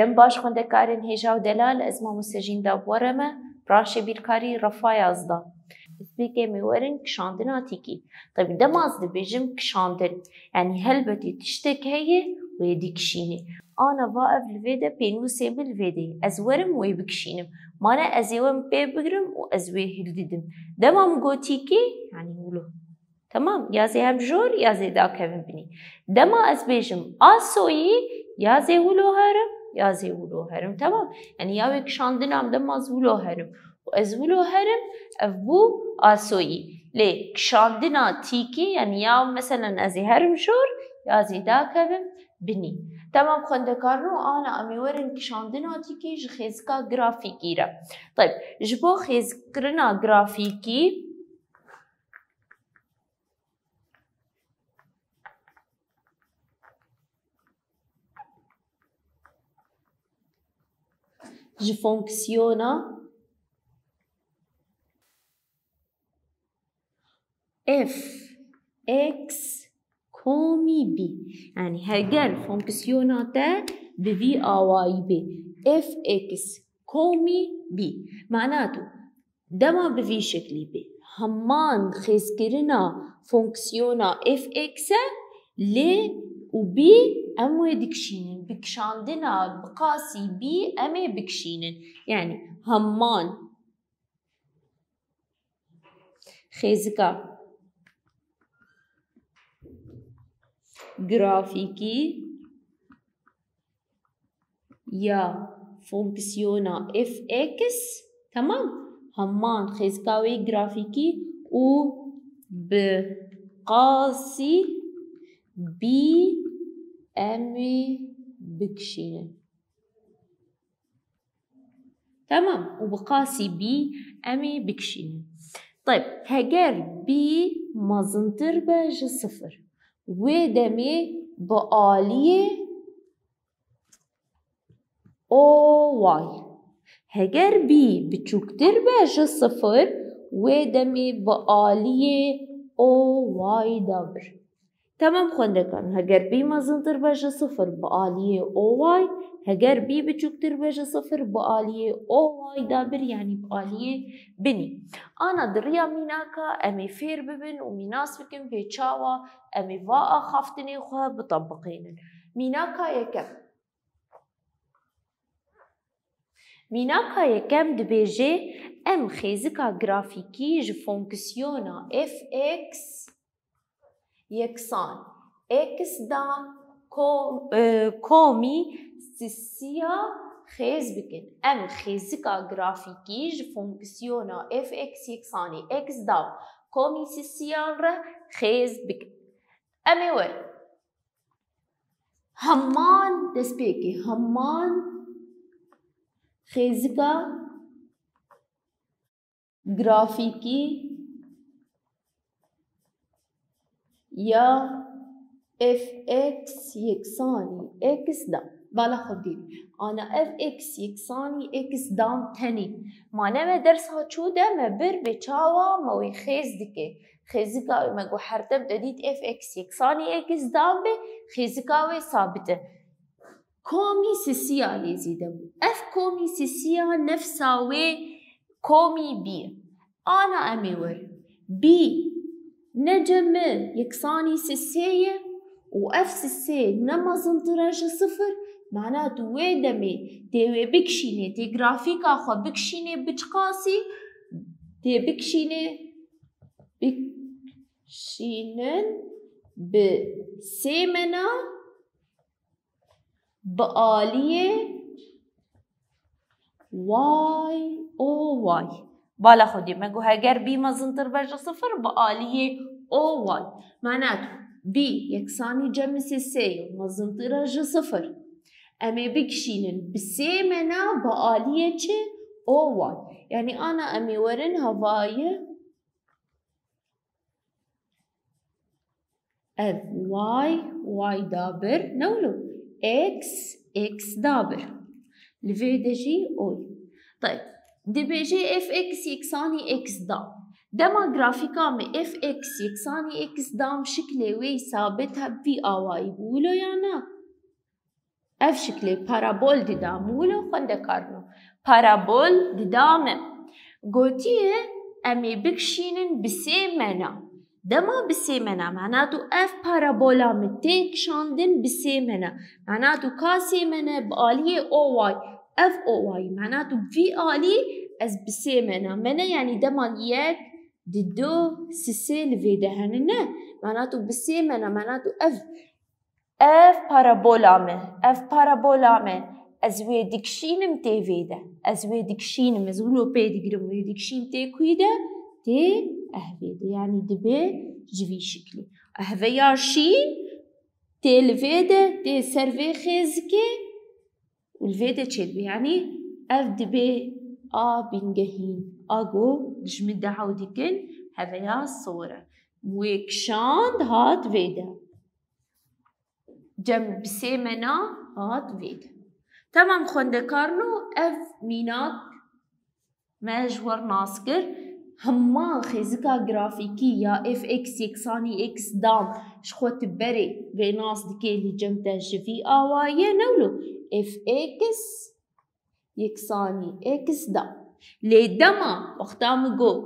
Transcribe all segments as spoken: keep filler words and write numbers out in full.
Em baş xwendekarên hêja û delal, ez mamoste Jînda bi we re me, branşê bîrkarî refa yazda. Destpêkê em ê werin kişandina tîkî. Tabii dema ez dibêjim kişandin, yanî helbetî tiştek heye wê dikişînî. Ana va ev li vê de pênûsê min li vê de ye. Ez werim wê bikişînim. Mane ez ê wem pê bigrim û ez wê hildidim. Dema min got tîkî, yanî wilo. Temam, ya zê hem jor, ya zê dakevin binî. Dema ez bêjim asoyî, ya zê wilo herim, ya zê wilo herim. Temam. Yanî ya wê kişandina min dema ez wilo herim û ez wilo herim, ev bû asoyî. Lê kişandina tîkî, yanî ya meselen ez ê herim jor, ya zê dakevim binî. Temam xwendekarno, ana em ê werin kişandina tîkî ji xêzika grafîkî re. Tayb, ji bo xêzkirina grafîkî, ji fonksiyona f x komî b. Yanî heger fonksiyona te bi vî awayî bê, f x komî b. Mana tu dema bi vî şeklî bê, heman xêzkirina fonksiyona f x e, lê û b em wê dikişînin. Bi kişandina bi qasî b em ê bikişînin. Yanî heman xêzika grafîkî ya fonksiyona f x, temam, heman xêzika wê grafîkî û bi qasî b em ê bikişînin. Temam. Û bi qasî b em ê bikişînin. Tayb, heger b mezintir be ji sifir, wê demê bi aliyê o y. Heger b biçûktir be ji sifir, wê demê bi aliyê o y da bir. Temam xwendekan, heger b mezintir be ji sifir bi aliyê o y, heger b biçûktir be ji sifir bi aliyê o y da bir, yanî bi aliyê binî. Ana di riya mînaka em ê fêr bibin û mînas bikin vê çawa em ê va axaftinê xwe bitebiqînin. Mînaka yekem. Mînaka yekem dibêje, em xêzika grafîkî ji fonksiyona f x yeksan x dam ko-, e, komî sisiya xêz bikin. Em xêzika grafîkî ji fonksiyona f x yeksanî x dam komî sisiyan re xêz bikin. Em ê werin. Heman destpêkê, heman xêzika grafîkî ya f x yeksanî x da. Bala xwe dî. Ana f x yeksanî x dam tenê. Ma ne me dersa çû de me bir vê çawa me wî xêz dike. Xêzika wê me got her dem te dît f x yeksanî x dam be, xêzika wê sabit e. Komî sisiya lê zêde bû. Ev komî sisiya nefsa wê komî bî. Ana em ê werin. Bî ne cem e, yeksanî sisê ye û ev sisê ne mezintir e ji sifir, mana tu wê demê tê wê bikişînê, tê grafîka xwe bikişînê bi çiqasî, tê bikişînê, bikişînin bi sê mena bi aliyê y o y. Bala xwe dî, me got heger bî mezintir be ji sifir, bi aliyê o y. Mana tu bî yeksanî cem sisê ye, mezintir e ji sifir. Em ê bikişînin bi sê mena bi aliyê çi? O y. Yanî ana em ê werin hevayê Ev y, y da bir, ne wilo? X, x da bir. Li vê de jî o. Tayb. Dibêje f x yeksanî x dam. Dema grafîka me f x yeksanî x dam şiklê wê sabit heb vî awayî bû wilo ya na? Ev şiklê parabol dida min. Wilo xwendekarno. Parabol dida min. Gotiye, em ê bikişînin bi sê mena. Dema bi sê mena, mena tu ev parabola min tê kişandin bi sê mena. Mena tu ka sê mene bi aliyê O Y, ev O Y. Mena tu vî alî ez bi sê mena. Mene yanî dema yek, di do, sisê li vê de hene ne. Mena tu bi sê mena, mena tu ev, ev parabola me, ev parabola me, ez wê dikişînim tê vê de. Ez wê dikişînim, ez wilo pê digirim, wê dikişînim tê kuî de, tê ev vê de. Yanî dibe ji vî şiklî. Ev ya şîn tê li vê de, tê ser vê xêzikê, û li vê de çêdibe. Yanî ev dibe a bingehîn. A go ji min dew dikin, heveya sor e. Wê kişand hat vê de. Cem bi sê mena hat vê de. Temam xwendekarno, ev mînak me ji we re nas kir. Hema xêzika grafîkî ya F X yeksanî X dam ji xwe tu berê vê nas dikê, li cem te ji vî awayê ne wilo F X yeksanî X dam. Lê dema wexta min got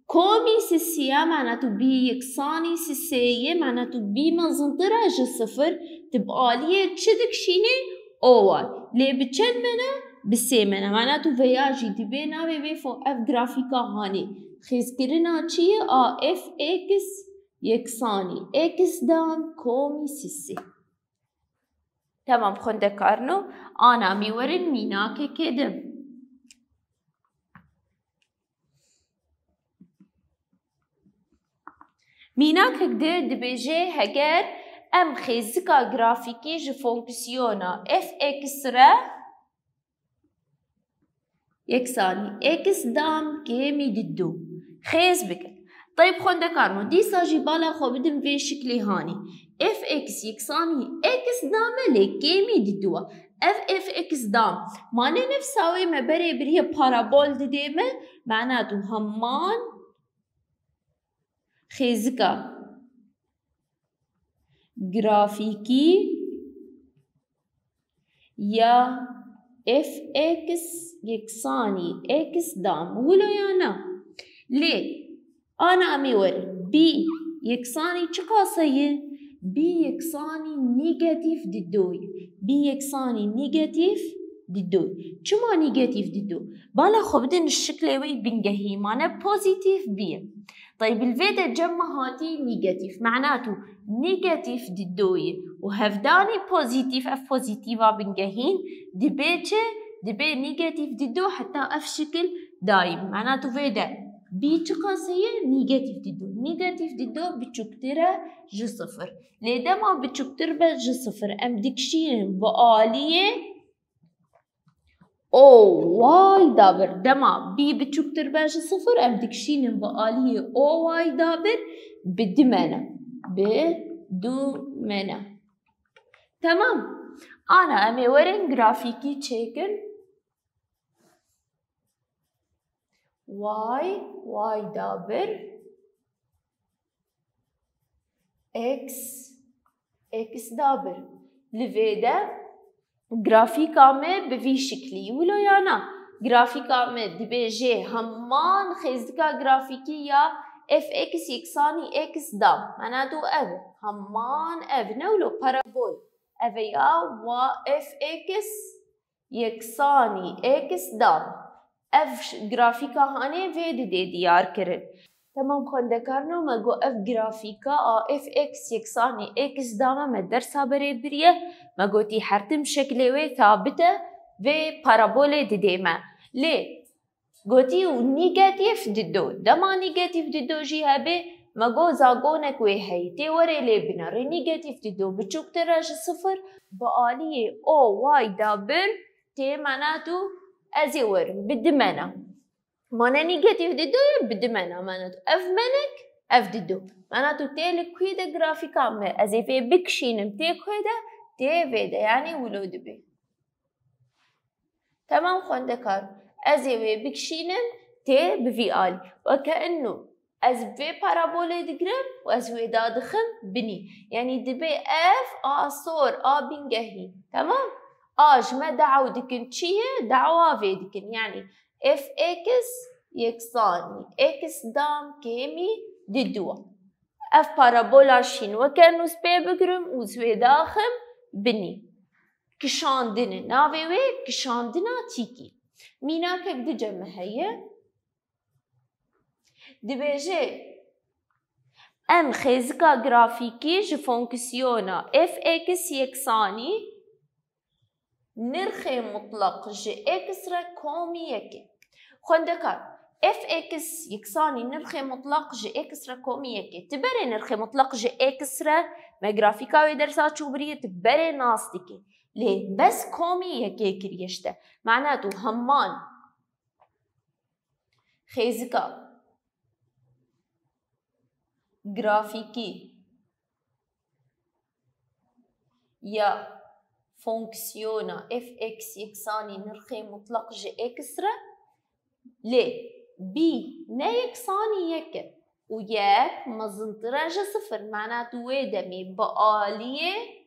komî sisê ye, mana tu bî yeksanî sisê ye, mana tu bî mezintir e ji sifir, tu bi aliyê çi dikişînî? O Y. Lê bi çend mene? Bi sê mene. Mana tu veya jî dibê navê vê fo-, ev grafîka hanê. Xêzkirina çi ye? A F X yeksanî X dam komî sisê. Temam xwendekarno, ana mî werin mînakekê din. Mînakek di dibêje, heger em xêzika grafîkî ji fonksiyona F X re yeksanî X dam kêmî didu xêz bikin. Teyb xwendekarno, dîsa jî bala xwe bidin vê şiklê hanê. F X yeksanî X dam e lê kêmî didu e. Ev F X dam. Mane nefsa wê me berê biriye parabol didê me. Mana tu heman xêzika grafîkî ya F X yeksanî X dam. Wilo ya na? Lê ana em ê werin. B yeksanî çiqas e? B yeksanî negatîf dido ye. B yeksanî negatîf dido ye. Çima negatîf dido? Bala xwe bidin şiklê wê bingehî, mane pozîtîf bî. Teyb li vê de cem me hatî negatîf. Mana tu negatîf dido ye û hevdanî pozîtîf, ev pozîtîfa bingehîn, dibê çi? Dibê negatîf dido heta ev şikil daîm. Mana tu vê de B çiqas heye? Negatîf dido. Negatîf dido biçûktir e ji sifir. Lê dema biçûktir be ji sifir, em dikişînin bi aliyê O Y da bir. Dema B biçûktir be ji sifir, em dikişînin bi aliyê O Y da bir, bi du mene. Bi du mene. Temam. Ana em ê werin grafîkî çêkin. Y, Y da bir. X, X da bir. Li vê de grafîka me bi vî şiklî wilo ya na? Grafîka me dibêje heman xêzika grafîkî ya F X yeksanî X dam. Mana tu ev, heman ev ne wilo parabol. Ev e ya wa F X yeksanî X dam. Ev ş-, grafîka hanê vê didê diyar kirin. Temam xwendekarno, me got ev grafîka a F X yeksanî X dam e, me dersa berê biriye. Me gotî her tim şeklê wê sabit e, vê parabolê didê me. Lê gotî û negatîf dido. Dema negatîf dido jî hebe, me got zagonek wê heye. Tê werê lê binerê. Negatîf dido biçûktir e ji sifir, bi aliyê O Y da bir tê, mana tu ez ê werim, bi du mena. Mane negatîf dido ye, bi du mena, mana tu. Ev menek, ev dido. Mana tu tê li kuê de grafîka me. Ez ê vê bikişînim tê kuê de, tê vê de. Yanî wilo dibe. Temam xwendekar. Ez ê wê bikişînim tê bi vî alî. Weke ino ez vê parabolê digirim û ez wê dadixim binî. Yanî dibe ev a sor, a bingehî. Temam? A ji me daw dikin çi ye? Dawa vê dikin. Yanî f x yeksanî x dam kêmî di dû. Ev parabola şîn weke nûspê bigirim û ez wê daxim binî. Kişandin e. Navê wê kişandina tîkî. Mînakek dice me heye. Dibêje, em xêzika grafîkî ji fonksiyona f x yeksanî nirxê mutlaq ji x re komî yekê. Xwendekar, f x yeksanî nirxê mutlaq ji x re komî yekê. Tu berê nirxê mutlaq ji x re, me grafîka wê dersa çûbirî, tu berê nas dikê. Lê bes komî yekê kiriye ji te. Mana tu heman xêzika grafîkî ya fonksiyona f x yeksanî nirxê mutlaq ji x re, lê bî ne yeksanî yek e û yek mezintir e ji sifir. Mana tu wê demê bi aliyê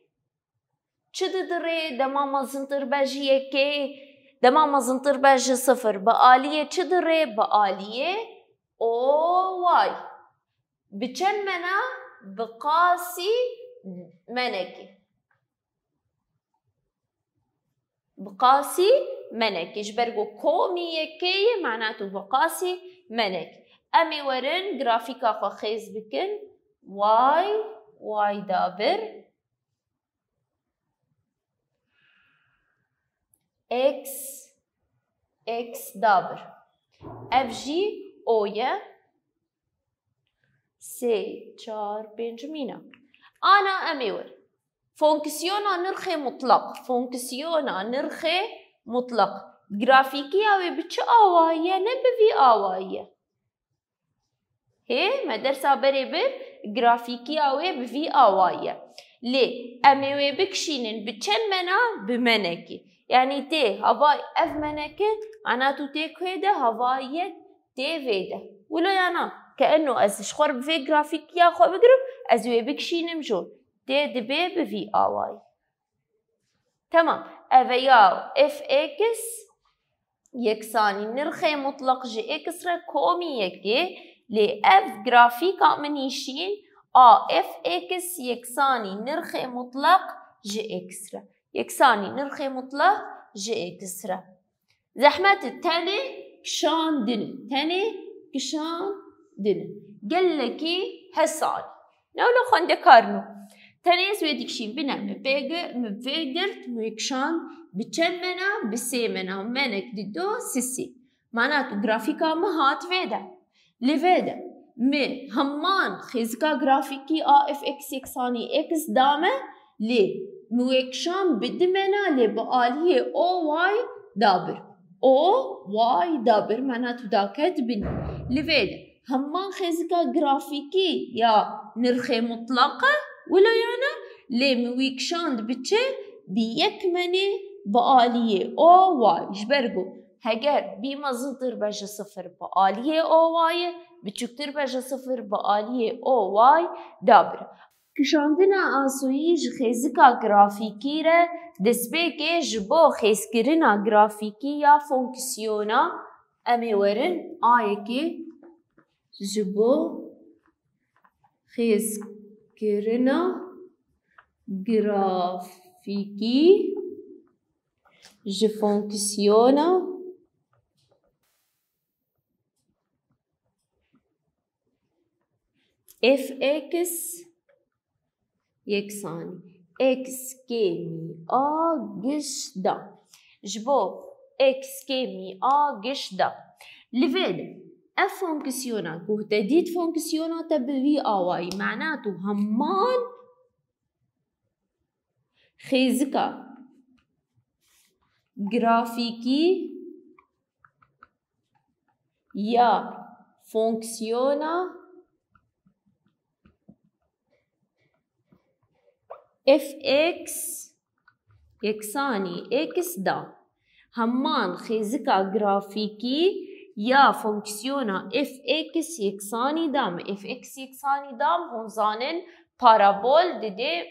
çi didirê? Dema mezintir be ji yekê, dema mezintir be ji sifir, bi aliyê çi dirê? Bi aliyê o y. Bi çend mena? Bi qasî menekê. Bi qasî menekê. Ji ber ku komî yekê ye, mana tu bi qasî menekê. Em ê werin grafîka xwe xêz bikin. Y, y dabir. X, x dabir. Ev jî o ye. Sê, çar, pênc mîna. Ana em ê werin. Fonksiyona nirxê mutlaq. Fonksiyona nirxê mutlaq. Grafîkiya wê bi çi awayî ye? Ne bi vî awayî ye. Hê, me dersa berê bir, grafîkiya wê bi vî awayî ye. Lê em ê wê bikişînin bi çend mena? Bi menekî. Yanî tê havayî ev meneke, ana tu tê kuê de havayî tê vê de. Wilo ya na? Ke eno ez ji xwe re bi vê grafîkiya xwe bigirim, ez wê bikişînim jor. Tê dibê bi vî awayî. Tamam. Eve ya f x yeksanî nirxê mutlaq ji x re komî yekê, lê ev grafîka min î şîn a f x yeksanî nirxê mutlaq ji x re. Yeksanî nirxê mutlaq ji x re. Zehmet e, tenê kişandin e. Tenê kişandin e. Gelekî hesan. Ne wilo xwendekar no. Tenê ez wê dikişîm, bine min pê gi-, min pê girt, min wê kişand, bi çend mena? Bi sê mena. Menek, dido, sisî. Mana tu grafîka min hat vê de. Li vê de min heman xêzika grafîkî a f x yeksanî x dame, lê min wê kişand bi di mena, lê bi aliyê o y dabir. O y dabir, mana tu daket bin. Li vê de heman xêzika grafîkî ya nirxê mutlaq e, wilo ya ne, lê min wî kişand bi çi? Bi yek menê bi aliyê o y. Ji ber ku heger bî mezintir be ji sifir bi aliyê o y, biçûktir be ji sifir bi aliyê o y dabir. Kişandina asoyî ji xêzika grafîkî re destpêkê ji bo xêzkirina grafîkî ya fonksiyona, em ê werin ayekê ji bo xêzkirina grafîkî ji fonksiyona f x yeksanî x kêmî a giş da. Ji bo x kêmî a giş da. Li vê de ev fonksiyona ku te dît fonksiyona te bi vî awayî, mana tu heman xêzika grafîkî ya fonksiyona f x yeksanî x da. Heman xêzika grafîkî ya fonksiyona f x yeksanî da me. F x yeksanî da me, hûn zanin parabol didê,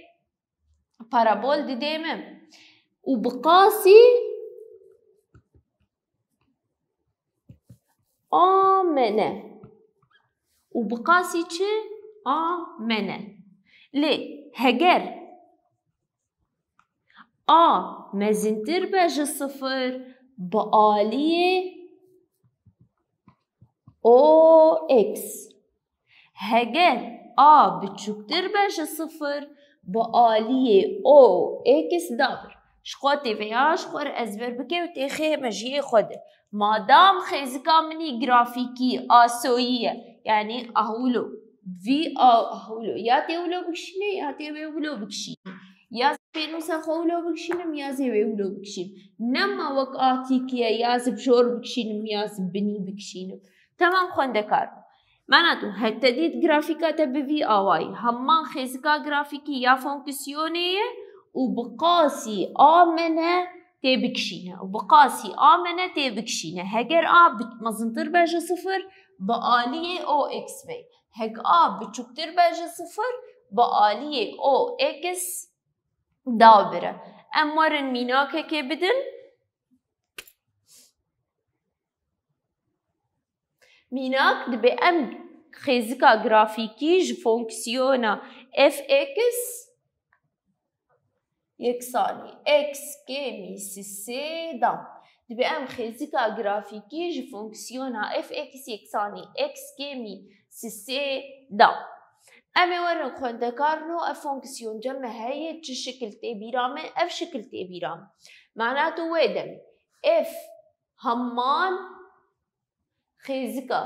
parabol didê me. û bi qasî amene. Û bi qasî çi? Amene. Lê heger a mezintir be ji sifir, bi aliyê o x. Heger a biçûktir be ji sifir, bi aliyê o x dabir. Ji xwe tê vêya ji xwe re ezber bike û tê xê mejiyê xwe de. Madam xêzika min î grafîkî, asoyî ye, yanî ahûlo, vî a ahûlo, ya tê wilo bikişîne, ya tê wê wilo bikişîne. Ya zê pênûsa xwe wilo bikişînim, ya zê wê wilo bikişînim. Nema wek a tîkî ye, ya zê bi jor bikişînim, ya zê bi binî bikişînim. Temam xwendekar. Mana tu, he, te dît grafîka te bi vî awayî. Heman xêzika grafîkî ya fonksiyonê ye û bi qasî amene tê bikişîne. Û bi qasî amene tê bikişîne. Heger a bi-, mezintir be ji sifir, bi aliyê o x be. Hek a biçûktir be ji sifir, bi aliyê o x dabire. Em werin mînakekê bidin. Mînak, dibê em xêzika grafîkî ji fonksiyona f x yeksanî x kêmî sisê dan. Dibê em xêzika grafîkî ji fonksiyona f x yeksanî x kêmî sisê dan. Em ê werin xwendekarno, ev fonksiyon cem me heye, çi şikil tê bîra me, ev şikil tê bîra me. Mana tu wê demê f heman xêzika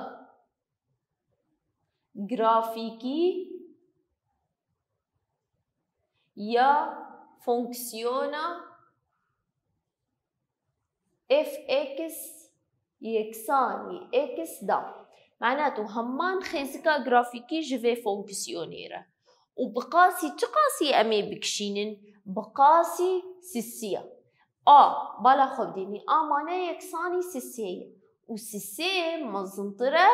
grafîkî ya fonksiyona f x yeksanî x da. Mana tu heman xêzika grafîkî ji vê fonksiyonê re. Û bi qasî, çi qasî em ê bikişînin? Bi qasî sisiya. A, bala xwe bidînî, a mane yeksanî sisê ye. Û sisê mezintir e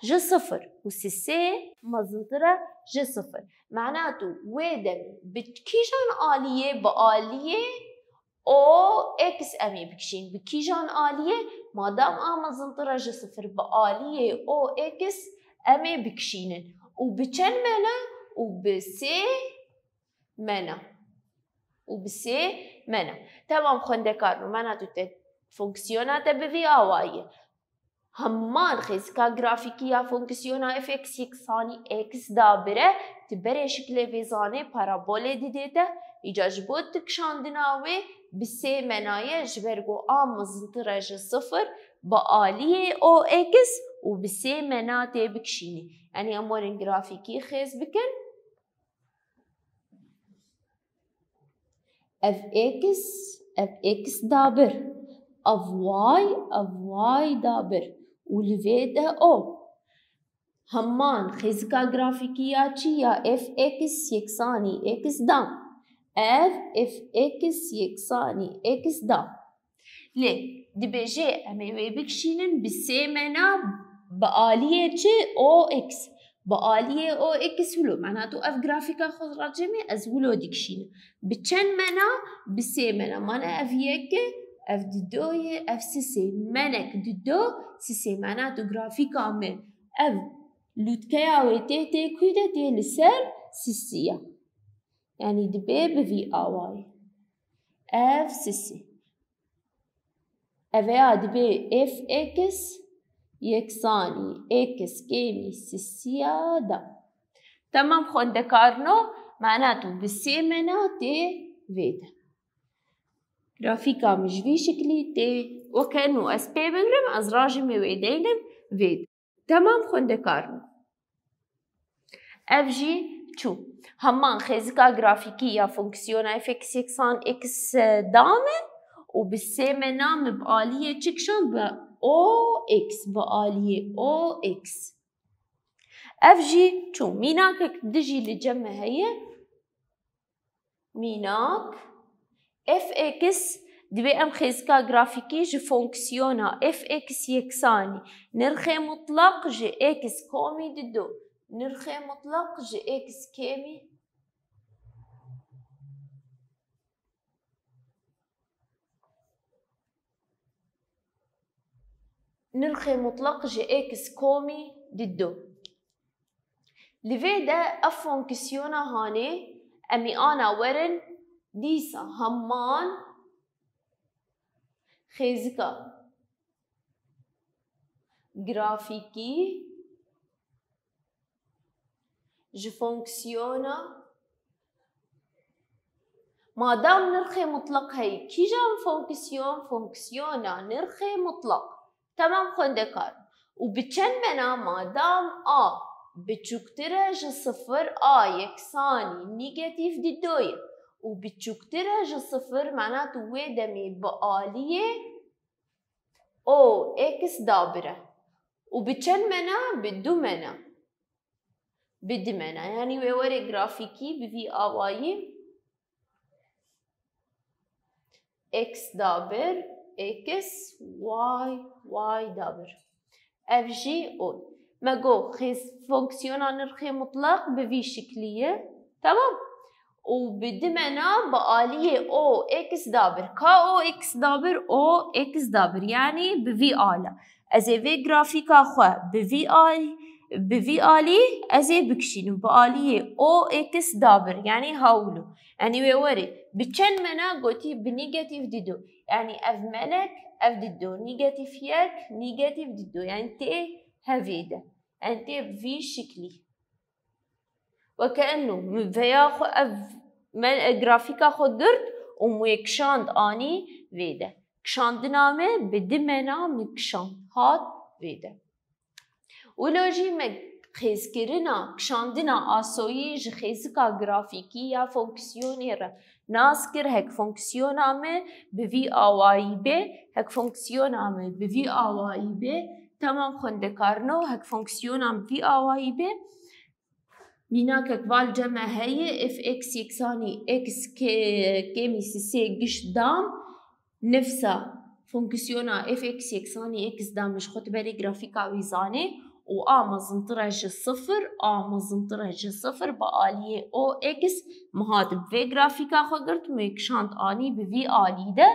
ji sifir. Û sisê mezintir e ji sifir. Mana tu wê demê bi kîjan aliyê? Bi aliyê o x em ê bikişînin. Bi kîjan aliyê? Madam a mezintir e ji sifir, bi aliyê o x em ê bikişînin. Û bi çend mena? Û bi sê mena. Û bi sê mena. Temam xwendekarno, mana tu te fonksiyona te bi vî awayî. Heman xêzika grafîkî ya fonksiyona f x yeksanî x da bire, tu berê şiklê vêzanê parabolê didê te, îca ji bo tu kişandina wê bi sê mena ye, ji ber ku a mezintir e ji sifir, bi aliyê o x û bi sê mena tê bikişînî. Yanî em werin grafîkî xêz bikin. Ev x, ev x dabir. Ev y, ev y dabir. Û li vê de o. Heman xêzika grafîkî ya çi? Ya f x yeksanî x dan. Ev f x yeksanî x dan. Lê dibêje em ê wê bikişînin bi sê mena bi aliyê çi? O x. Bi aliyê o x wilo. Mana tu ev grafîka xwe racemê ez wilo dikişînim. Bi çend mena? Bi sê mena. Mana ev yek e, ev dido ye, ev sisê. Menek dido, sisê. Mana tu grafîka me ev lûtkeya wê tê tê kû de tê li ser sisiya. Yanî dibê bi vî awayî. Ev sisê. Ev ya dibê f x yeksanî x kêmî sisiya da. Temam xwendekarno, mana tu bi sê mena tê vê de. Grafîka min ji vî şiklî tê. Weke nû ez pê bigrim, ez rajimê wê deynim vê de. Temam xwendekarno. Ev jî çû. Heman xêzika grafîkî ya fonksiyona f x yeksan x da min û bi sê mena min bi aliyê çi kişand? Bi o x, bi aliyê o x. Ev jî çû. Mînakek din jî li cem me heye. Mînak, f x, divê em xêzika grafîkî ji fonksiyona f x yeksanî nirxê mutlaq ji x komî dido, nirxê mutlaq ji x kêmî Nirxê mutlaq ji x komî dido. Li vê de ev fonksiyona hanê em ê ana werin dîsa heman xêzika grafîkî ji fonksiyona. Madam nirxê mutlaq heye, kîjan fonksiyon? Fonksiyona nirxê mutlaq. Tamam xwendekar. Û bi çend mena? Madam a biçûktir e ji sifir, a yeksanî negatîf dido ye û biçûktir e ji sifir, mena tu wê demê bi aliyê o x dabir e. Û bi çend mena? Bi du mena. Bi du mena. Yanî wê were grafîkî bi vî awayî x dabir, x, y, y dabir. Ev jî o. Me got xêz fonksiyona nirxê mutlaq bi vî şiklî ye. Tamam. Û bi du mena bi aliyê o x dabir. Ka o x dabir, o x dabir. Yanî bi vî ala. Ez ê vê grafîka xwe bi vî al-, bi vî alî ez ê bikişînim. Bi aliyê o x dabir. Yanî hawlo. Yanî wê werê. Bi çend mena gotî? Bi negatîf dido. Yanî ev menek, ev dido. Negatîf yek, negatîf dido. Yanî tê hevê de. Yanî tê vî şiklî. Weke eno, min veya xwe ev, me grafîka xwe girt û min wê kişand anî vê de. Kişandina me bi du mena min kişand hat vê de. Wilo jî me xêzkirina, kişandina asoyî ji xêzika grafîkî ya fonksiyonê re nas kir, hek fonksiyona me bi vî awayî be, hek fonksiyona me bi vî awayî be, temam xwendekarino, hek fonksiyona me bi vî awayî be. Mînakek val cem me heye, f x yeksanî x k-, kêmî sisê giş dam, nifsa fonksiyona f x yeksanî x dam ji xwe tu berê grafîka wî zanê û a mezintir e ji sifir, a mezintir e ji sifir bi aliyê o x, min hat bi vê grafîka xwe girt, min kişand anî bi vî alî de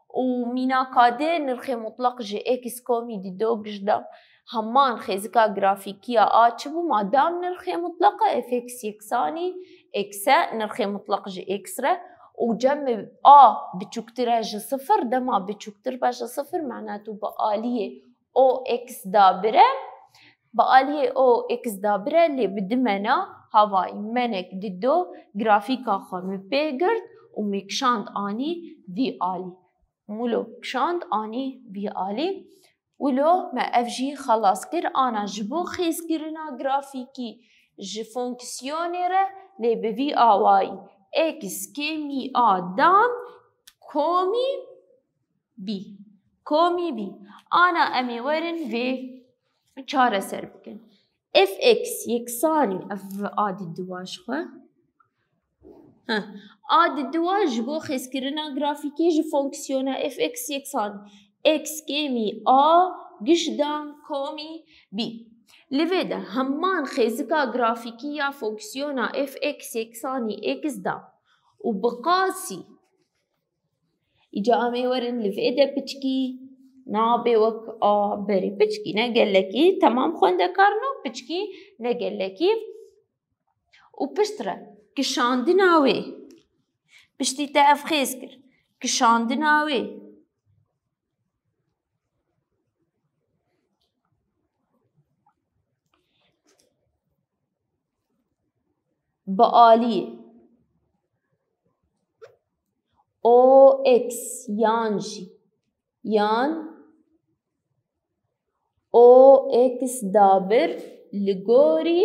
û mînaka dê nirxê mutlaq ji x komî dido giş dam. Heman xêzika grafîkî ya a çi bû? Madam nirxê mutlaq e, f x yeksanî x e, nirxê mutlaq ji x re û cem a biçûktir e ji sifir, dema biçûktir be ji sifir, mena tu bi aliyê o x dabir e, bi aliyê o x dabir e, lê bi du mena, havayî menek dido, grafîka xwe min pê girt û min kişand anî vî alî. Min wilo kişand anî vî alî. Wilo me ev jî xelas kir, ana ji bo xêzkirina grafîkî ji fonksiyonê re, lê bi vî awayî x kêmî a dam komî bî. Komî bî. Ana em ê werin vê çareser bikin. F x yeksanî, ev a diduwa ji xwe. Heh. A diduwa ji bo xêzkirina grafîkê ji fonksiyona f x yeksanî x kêmî a giş dam komî bî. Li vê de heman xêzika grafîkî ya fonksiyona f x yeksanî x dam û bi qasî Îca em ê werin li vê de piçkî nabe wek a berê. Piçkî ne gelekî, temam xwendekarino, piçkî ne gelekî. Û piştre kişandina wê. Piştî te ev xêz kir. Kişandina wê. Bi alî o x yan jî, yan o x dabir li gorî,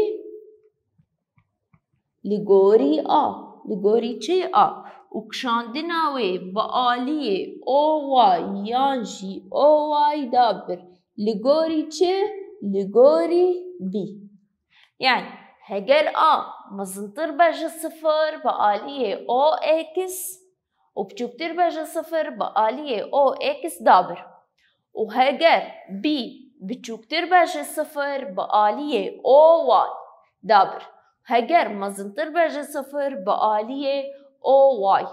li gorî a, li gorî çi a? Û kişandina wê bi aliyê o y yan jî o y dabir li gorî çi? Li gorî b. Yani, heger a mezintir be ji sifir, bi aliyê o x û biçûktir be ji sifir, bi aliyê o x dabir. Û heger b biçûktir be ji sifir, bi aliyê o y dabir. Heger mezintir be ji sifir, bi aliyê o y.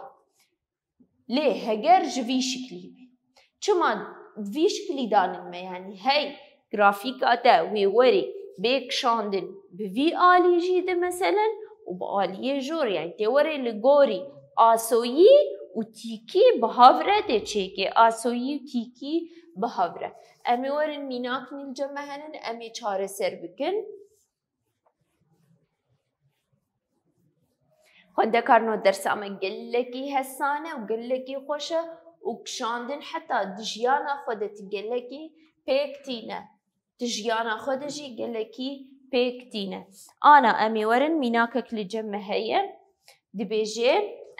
Lê heger ji vî şiklî be. Çima vî şiklî danin me, yanî hey grafîka te wê werê bê kişandin bi vî alî jî de meselen û bi aliyê jor, yanî tê werê li gorî asoyî û tîkî bi hav re tê çêkê, asoyî û tîkî bi hav re. Em ê werin mînak nîl cem me henin, em ê çareser bikin. Xwendekarno dersa me gelekî hesane û gelekî xweş e û kişandin heta di jiyana xwe de ti gelekî pêk tîne. Di jiyana xwe de jî gelekî pêk tîne. Ana em ê werin mînakek li cem me heye. Dibêje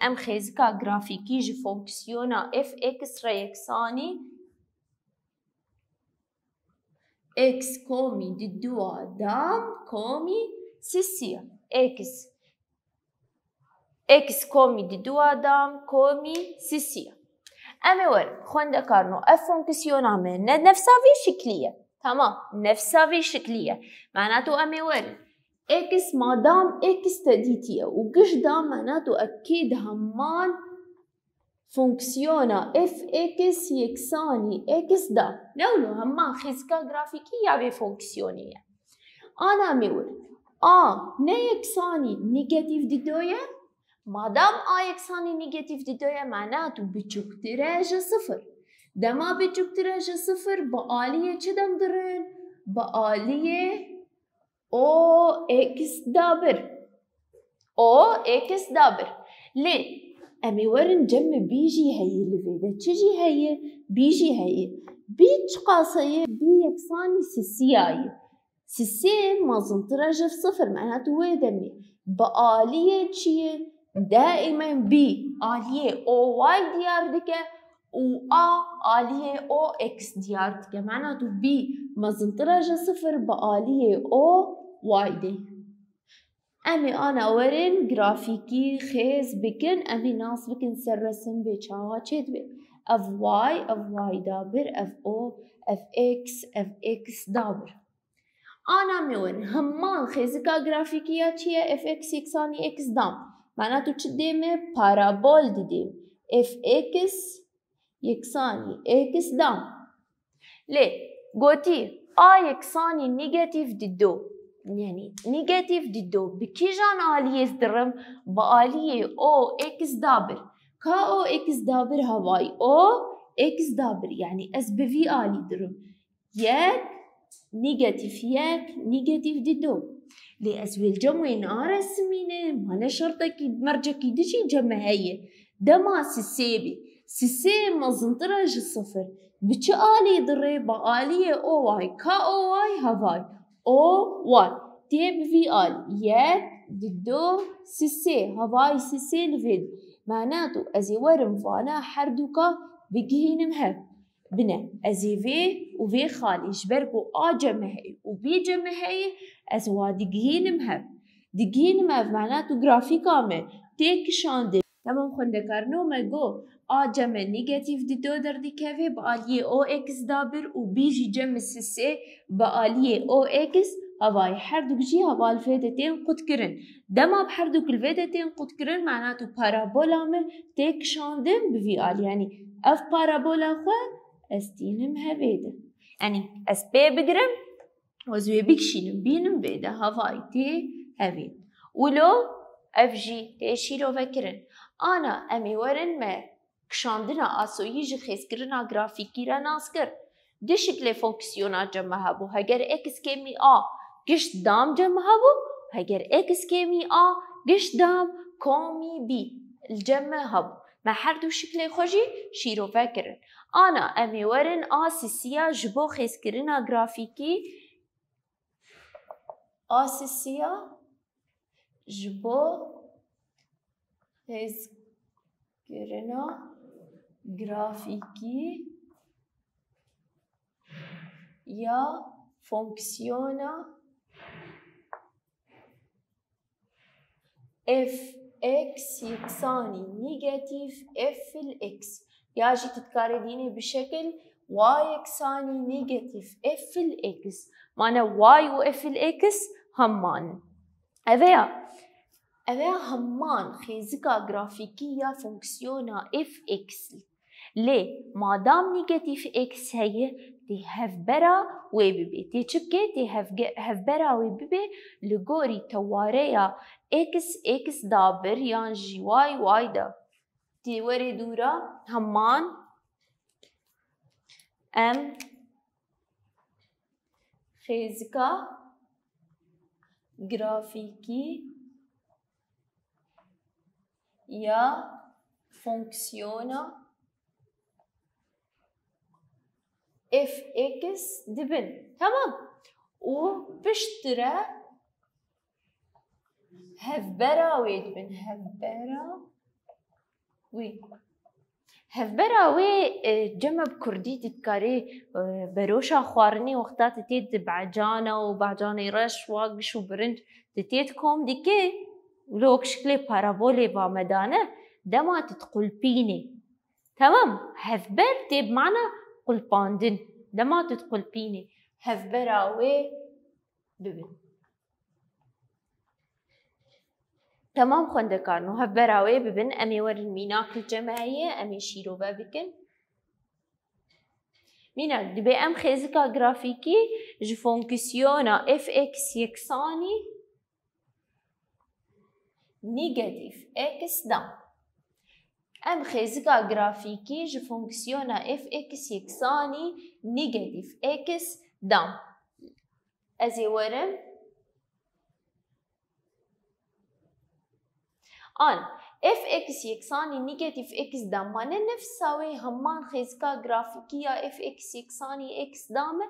em xêzika grafîkî ji fonksiyona f x re yeksanî x komî di dua dam komî sisiya. X. X komî di dua dam komî sisiya. Em ê werin xwendekarno ev fonksiyona me ne nefsa vî şiklî ye. Tamam, nefsa vî şiklî ye. Mena tu em ê werin. X madam x te dîtiye û giş dam mena tu ev kê di heman fonksiyona f x yeksanî x da. Ne wilo hema xêzika grafîkî ya vê fonksiyonê ye. Ana me wir. A ne yeksanî negatîf dido ye? Madam a yeksanî negatîf dido ye, mena tu biçûktir e ji sifir. Dema biçûktir e ji sifir, bi aliyê çi dem dirin? Bi aliyê o x dabir. O x dabir. Lê em ê werin cem me bî jî heye li vê de. Çi jî heye? Bî jî heye. Bî çiqas heye? Bî yeksanî sisiya ye. Sisê mezintir e ji sifir. Mena tu wê demê bi aliyê çi ye? Daîmen bî aliyê o y diyar dike û a aliyê o x diyar dike. Mena tu bî mezintir e ji sifir bi aliyê o y de. Em ê ana werin grafîkî xêz bikin, em ê nas bikin ser resim bê çawa çêdibe. Ev y, ev y dabir, ev o, ev x, ev x dabir. Ana me werin, heman xêzika grafîkî ya çi ye? F x yeksanî x dam. Mena tu çi dê me? Parabol didê. F x yeksanî x dam. Lê gotî a yeksanî negatîf dido. Yanî negatîf dido. Bi kîjan aliyê ez dirim? Bi aliyê o x dabir. Ka o x dabir hevayî o x dabir. Yanî ez bi vî alî dirim. Yek, negatîf yek, negatîf dido. Lê ez wê li cem wê naresimînim, ma ne şertekî, mercekî din jî cem me heye. Dema sisê bî. Sisê mezintir e ji sifir. Bi çi alî dirê? Bi aliyê o y. Ka o y? Hevayî o y. Tê bi vî alî. Yek, dido, sisê. Hevayî sisê li vê de. Mena tu ez ê werim vana her dûka bigihînim hev. Bine, ez ê vê û vê xalî ji ber ku a cem me heye û bî cem me heye, ez wa digihînim hev. Digihînim hev, mena tu grafîka me tê kişandin. Tamam xwendekarno me got, a cem me negatîf dido derdikeve, bi aliyê o x dabir û bî jî cem me sisê bi aliyê o x, hevayî her dûk jî heval vê de tên qutkirin. Dema bi her dûk li vê de tên qutkirin, mena tu parabola me tê kişandin bi vî alî. Yanî ev parabola xwe ez tînim hevê de. Yanî ez pê bigirim, ez wê bikişînim, bînim vê de hevayî tê hevê. Wilo ev jî tê şîrovekirin. Ana em ê werin me kişandina asoyî ji xêzkirina grafîkî re nas kir. Du şiklê fonksiyona cem me hebû. Heger x kêmî a gişt dam cem me hebû, heger x kêmî a gişt dam komî bî li cem me hebû. Me her du şiklê xwe jî şîrove kirin. Ana em ê werin a sisiya ji bo xêzkirina grafîkî, a sisiya ji bo xêzkirina grafîkî ya fonksiyona f x yeksanî negatîf f fil x. Ya jî tu dikarê dînê bi şekil y yeksanî negatîf f fil x. Mane y û f fil x heman in. Eve ya, eve ya heman xêzika grafîkî ya fonksiyona f x. Lê madam negatîf x heye, tê hevbera wê bibe. Tê çi bike? Tê hevge-, hevbera wê bibe li gorî tewareya x, x dabir yan jî y, y da. Tê were dûra heman em xêzika grafîkî ya fonksiyona f x dibin. Tamam. Û piştre hevbera wê dibin. Hevbera wê. Hevbera wê, e, cem bi kurdî tu dikarî, e, beroşa xwarinê wexta tu tê di becana û becanê reş wa giş û birinc tu tê di kom dikê, wilo wek şiklê parabolê va me dane, dema tu diqulpînê. Tamam, hevber tê bi mana qulpandin. Dema tu diqulpînê, hevbera wê bibin. Temam xwendekarno, hevbera wê bibin, em ê werin mînak li cem heye, em ê şîrove bikin. Mînak, dibê em xêzika grafîkî ji fonksiyona f x yeksanî negatîf x da. Em xêzika grafîkî ji fonksiyona f x yeksanî negatîf x da. Ez ê werim. An, f x yeksanî negatîf x da me ne nefsa wê heman xêzika grafîkî ya f x yeksanî x da me?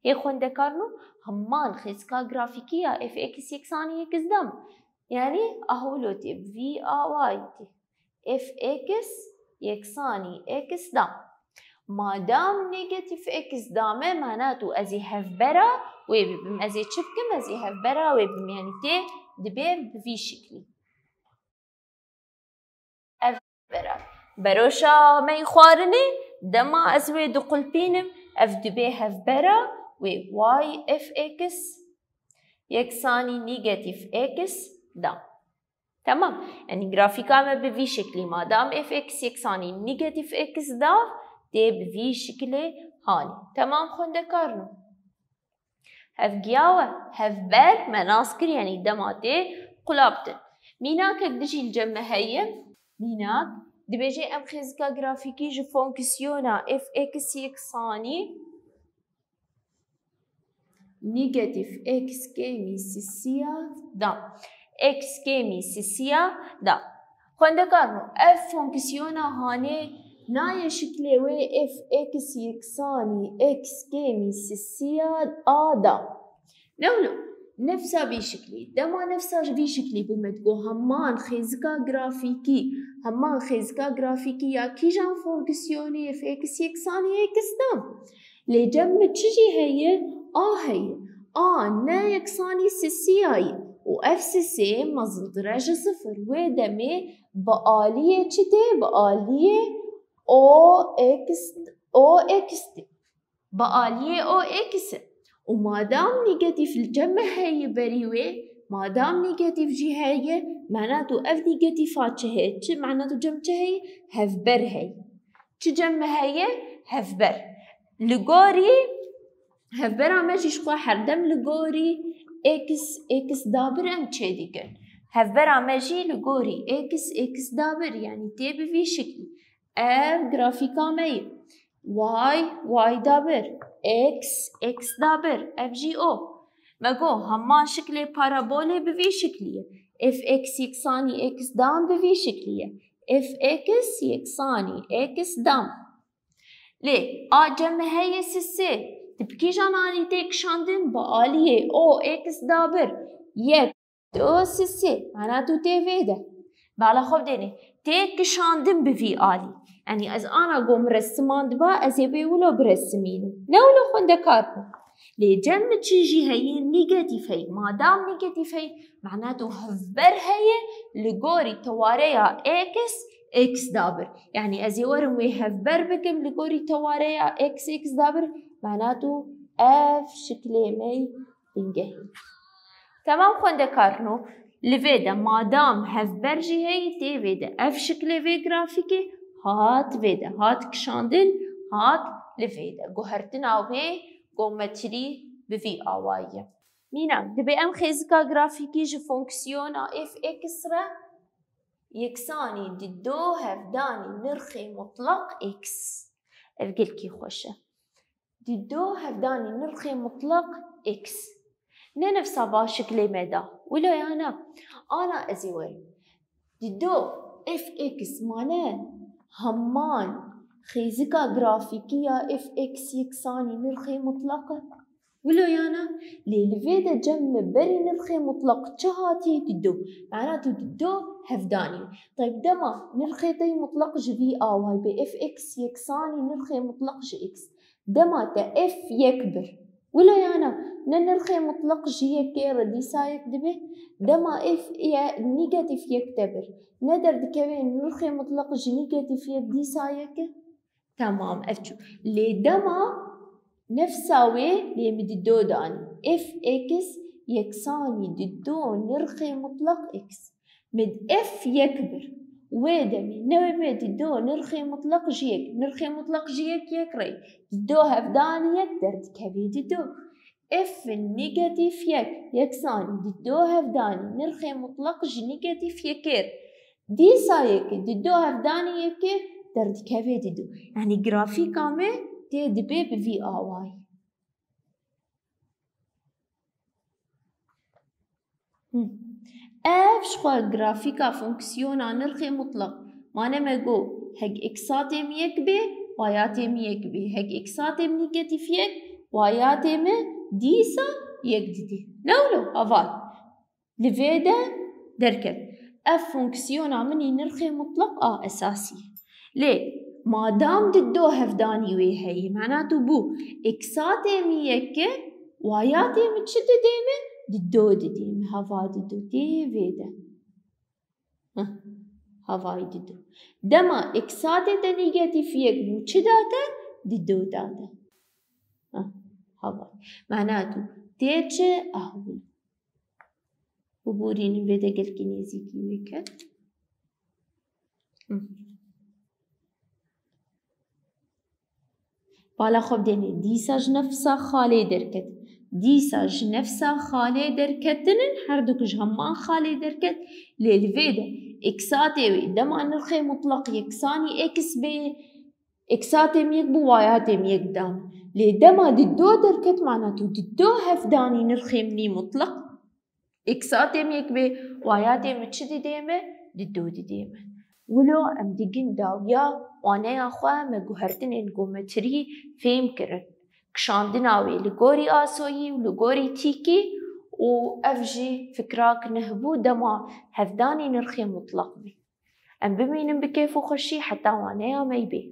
Hê xwendekarno, heman xêzika grafîkî ya f x yeksanî x da me. Yanî, aha wilo tê, v a y tê. F x yeksanî x da. Madam negatîf x da me, mana tu ez ê hevbera wê bibim. Ez ê çi bikim? Ez ê hevbera wê bibim. Yanî tê dibê bi vî şiklî. Ev hevbera. Beroşa me yî xwarinê, dema ez wê diqulpînim, ev dibê hevbera wê y f x yeksanî negatîf x da. Tamam. Yanî grafîka me bi vî şeklî, madam f x yeksanî negatîf x da, tê bi vî şeklê hanî. Temam xwendekarno. Hevgiya we, hevber me nas kir, yanî dema tê qulaptin. Mînakek dijî li cem me heye. Mînak, dibêje em xêzika grafîkî ji fonksiyona f x yeksanî negatîf x kêmî sisiya da. X kêmî sisiya da. Xwendekarno, ev fonksiyona hanê nayê şiklê wê f x yeksanî x kêmî sisiya a da. Ne wilo, nefsa vî şiklî. Dema nefsa ji vî şiklî bû me digot heman xêzika grafîkî, heman xêzika grafîkî ya kîjan fonksiyonê f x yeksanî x da? Lê cem min çi jî heye? A heye. A ne yeksanî sisiya ye û ev sisê mezintir e ji sifir. Wê demê bi aliyê çi tê? Bi aliyê o x, o x tê. Bi aliyê o x e. Û madam negatîf li cem me heye berî wê, madam negatîf jî heye, mana tu ev negatîfa çi heye? Çi mana tu cem çi heye? Hevber heye. Çi cem me heye? Hevber. Li gorî hevbera me jî ji xwe herdem li gorî x, x dabir em çêdikin. Hevbera me jî li gorî x, x dabir, yanî tê bi vî şiklî. Ev grafîka me ye. Y, y dabir. X, x dabir. Ev jî o. Me got, heman şiklê parabolê bi vî şiklî ye. F x yeksanî x dam bi vî şiklî ye. F x yeksanî x dam. Lê a cem me heye sisê. Tu bi kîjan alî tê kişandin? Bi aliyê o x dabir. Yek, du, sisê. Mana tu tê vê de. Bala xwe bidênê. Tê kişandin bi vî alî. Yanî ez ana got min resimandiba, ez ê vê wilo biresimînim. Ne wilo xwendekar bû. Lê cem min çi jî heye, negatîf heye. Madam negatîf heye, mana tu hevber heye li gorî tewareya x, x dabir. Yanî ez ê werim wê hevber bikim li gorî tewareya x, x dabir. Mana tu ev şiklê me yî bingehîn. Temam xwendekarno, li vê de madam hevber jî heye, tê vê de ev şiklê vê grafîkê Hat vê de, hat kişandin, hat li vê de. Guhertina wê geometrî bi vî awayî ye. Mîna, dibê em xêzika grafîkî ji fonksiyona f x re yeksanî dido hevdanî nirxê mutlaq x. Ev gelkî xweş e. Dido hevdanî nirxê mutlaq x. Ne nefsa va şiklê me da. Wilo ya na? Ana ez ê werim. Dido f x mane heman xêzika grafîkî ya f x yeksanî nirxê mutlaq e. Wilo ya na? Lê li vê de cem me berî nirxê mutlaq çi hatî? Dido. Mana tu dido hevdanî. Tayb dema nirxê te yê mutlaq ji vî awayî bê f x yeksanî nirxê mutlaq ji x. Dema te f yek bir. Wilo ya na? Ne nirxê mutlaq ji yekê re dîsa yek dibe? Dema f ye-, negatîf yek te bir. Ne derdikeve nirxê mutlaq ji negatîf yek dîsa yek e? Temam, ev çû. Lê dema nefsa wê lê min dido danî. F x yeksanî dido nirxê mutlaq x. Min f yek bir. Wê demê ne wê me dido nirxê mutlaq ji yek. Nirxê mutlaq ji yek yek re. Dido hevdanî yek derdikevê dido. F negatîf yek yeksanî dido hevdanî nirxê mutlaq ji negatîf yekê re. Dîsa yekê dido hevdanî yekê derdikevê dido. Yanî grafîka me tê dibe bi vî awayî. Hı. Ev ji xwe grafîka fonksiyona nirxê mutlaq. Mane me got, hek x a têm yek bê, y a têm yek bê. Hek x a têm negatîf yek, y a têm dîsa yek didê. Ne wilo? Heval. Li vê de derket. Ev fonksiyona min î nirxê mutlaq a esasî. Lê madam dido hevdanî wê heye, mana tu bû x a têm yek e, y a têm çi didê me? Dido didê me. Hava dido tê vê de. Heh, havayî dido. Dema x a tê te negatîf yek bû, çi da te? Dido da te. Heh, havayî. Mana tu tê çi? Ahwil. Biborînin vê de gelkî nêzîkî wê ket. Hı. Bala xwe bidênê. Dîsa ji nefsa xalê derket. Dîsa ji nefsa xalê derketinin, her du ji heman xalê derket. Lê li vê de x a tê wê dema nirxê mutlaq yeksanî x bê, x a têm yek bû, y a têm yek da. Lê dema dido derket, mana tu dido hevdanî nirxê min î mutlaq. X a têm yek bê, y a têm çi didê me? Dido didê me. Wilo em digin dawiya waneya xwe, me guhertinên geometrî fêm kirin. Kişandina wê li gorî asoyî û li gorî tîkî û ev jî fikrak neh bû dema hevdanî nirxê mutlaq bê. Em bimînin bi kêf û xweşî heta waneya me yê bê.